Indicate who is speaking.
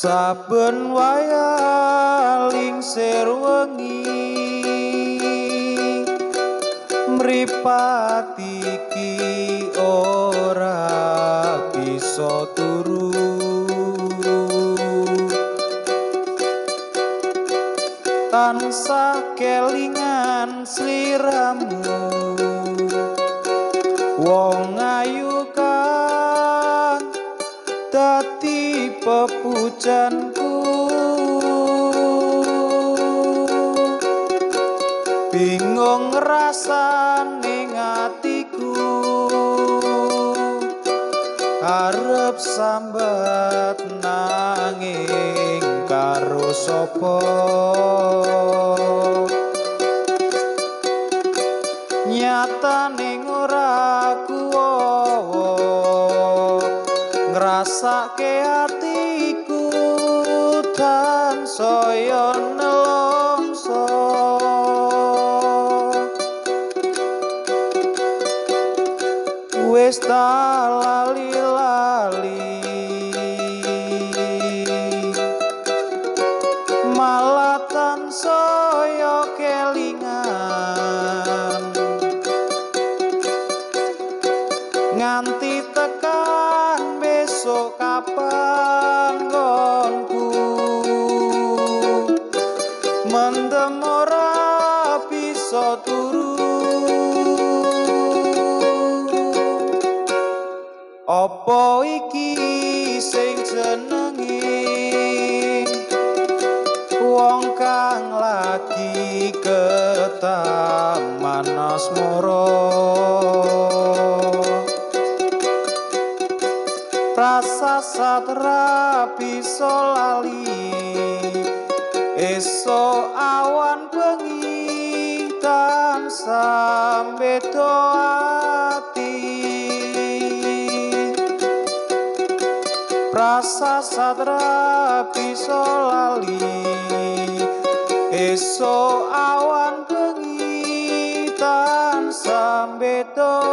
Speaker 1: Saben wayah lingsir wengi mripat iki ora bisa turu. Tansah kelingan sliramu wong ayu kang dadi pepujanku. Bingung rasane atiku arep sambat nanging karo sapa. Nyatane ora kuwowo ngrasake atiku tansaya nelongso. Wis ta lali-lali malah tansaya kelingan nganti tekan besok kapan nggonku mendem ora bisa turu. Apa iki sing jenenge wong kang lagi ketaman asmara? Rasa satra bisa lali esuk awan bengi tansah beda ati. Rasa satra bisa lali esuk awan bengi tansah beda